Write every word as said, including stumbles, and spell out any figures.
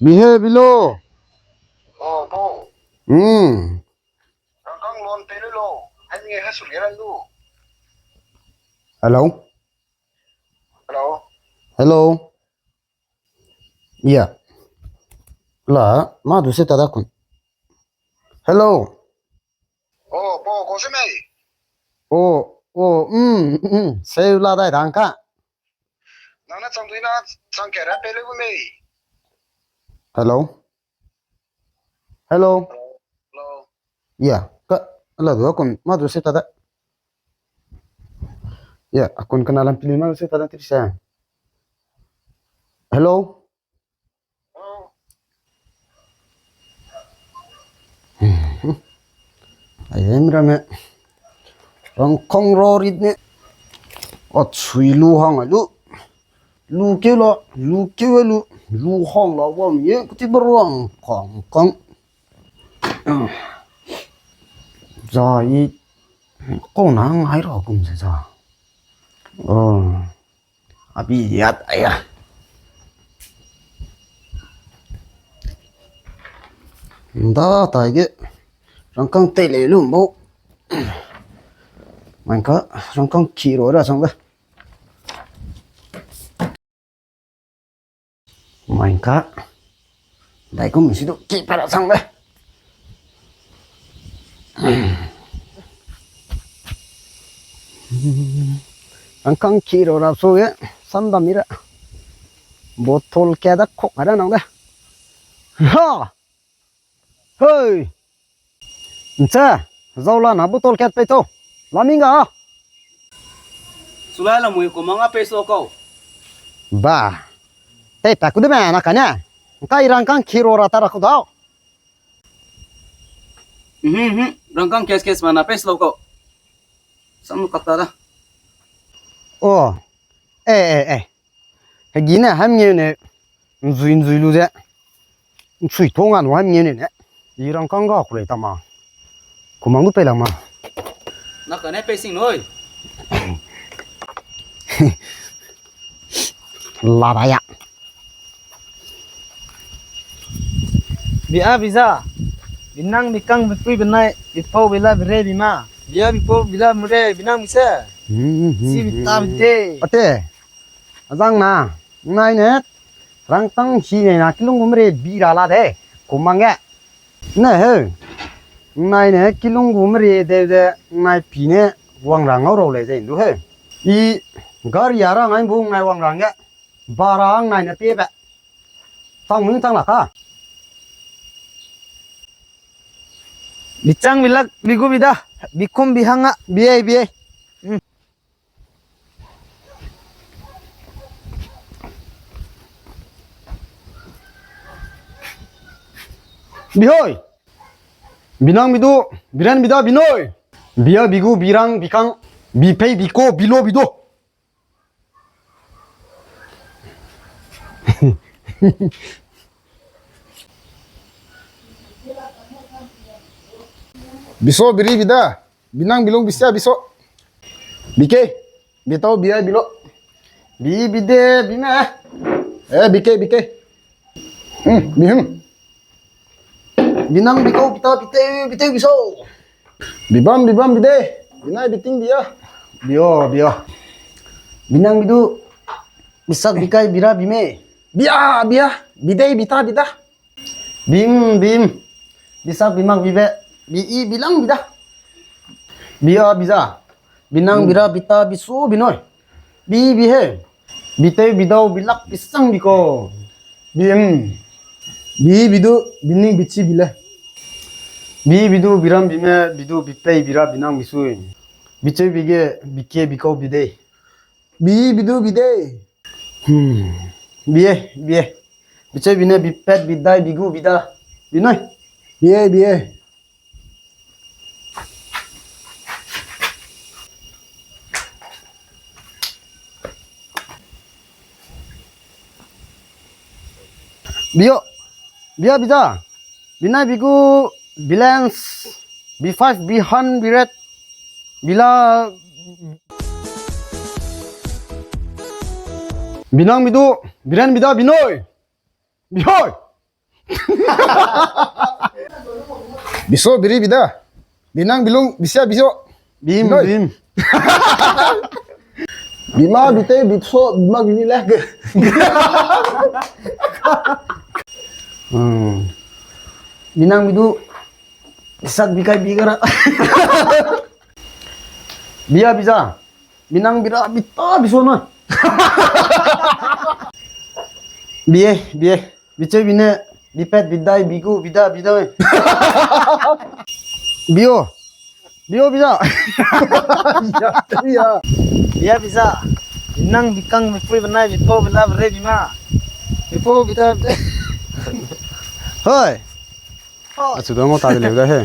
Bihe bilo. Oh, po. Hmm. Rangkang lon pe lu lo. Hai mi hai su ge ran lu. Hello. Hello. Hello. Yeah. La, ma du se ta da kun. Hello. Oh, po, ko se mei. Oh, oh, mm, mm, se la dai dang ka. Nang na chang dui na chang ke ra pe le bu mei. Hello. Hello. Hello. Yeah, ka, la du kun, ma du se ta da. Yeah, akun kana lam pili ma du se ta da tiri se. Hello. Ai, em ramme. Rangkang ro rit ne. Ot sui lu hang ai lu. Lu keu la, lu keu lu, lu hang la wang ye, kuti ba rangkang kang. Za i, kau na ngai ra kum se za. Oh. Abi yat aya. Nda tai ge rangkang tei le lu mbo. Mai ka rangkang ki ro ra sang da. Mai ka dai kum si du ki pa ra sang da. Rangkang ki ro ra so ge, sam dam mi ra. Bottle ke da khok ka da nang da. Ha! Hei! Nche, zau la na bottle ke pei tau. La ming ga. Sulai la mui ko manga pei so kau. Ba. Tei pa ku de ma na ka ne. Nkai rangkang ki ro ra ta ra ku dau. Mhm, mhm. Rangkang kes kes ma na pei so kau. Sam lu kak ta da. Oh. Eh, eh, eh. Hegi ne, hem ngeu ne, nzui, nzui lu ze. Nsui tong a nu hem ngeu ne ne. I rangkang ga ku lei ta ma. Kumang du pei lang ma. Na ka ne pei sing loi. La da ya. Bia biza. Binang bikang bipui binai, bipau bila bire bima. Bia bipau bila mure binang mise. Si bita bite. Ate. Azang na, ngai ne, rangtang hi ne na kilung gu mre bi ra la de, kumang ge. Ne heu, ngai ne kilung gu mre de de, ngai pi ne wang ra ngau rau lei ze ndu heu. I gari a ra ngai bu ngai wang ra nge, ba ra ngai ne pie be. Tang mung tang la ka. Bichang bilak, bigu bida, bikum bihanga, biei biei. Hmm. Bihoi. Binang bidu, biren bida binoi. Bia bigu birang bikang, bipei biko bilo bido. Biso biri bida. Binang bilung bisia biso. Bike. Bitau biai bilo. Bi bide bime. Eh, bike, bike. Hmm, bihim. Binang bikau bita bite bite biso. Bibam bibam bide. Binai biting bia. Bio, bio. Binang bidu. Bisak bikai bira bime. Bia, bia. Bide bita bida. Bim, bim. Bisak bimak bibe. Bi i bilang bida. Bia biza. Binang bira bita bisu binoi. Bi bihe. Biteu bidau bilak bisang biko. Bim. Bi bidu bining bichi bile. Bi bidu biram bime bidu bipei bira binang bisui. Bicheu bige bike bikau bidei. Bi bidu bide. Hmm. Bie, bie. Bicheu bine bipet bidai bigu bida. Binoi. Bie, bie. Bio. Bia bida. Binai bigu balance. B five, bihan, biret. Bila. Binang bidu. Biren bida binoi. Bihoi. Biso, biri, bida. Binang, bilung, bisia, biso. Bim, bim. Bima, bite, bitso, bima, bimi le. Hmm. Binang, bidu, bisak, bikai, bigara. Bia, biza. Binang, bira, bita, biso na. Bie, bie. Bicheu, bine, bipet, bidai, bigu, bida, bidai. Bio. Bio, biza. Bia, bia. Bia, biza. Binang, bikang, bipui, benai, bipo, bila, bere, bima. Bipo, bida, bida. Hoi. Achu da ngau ta de leu da he.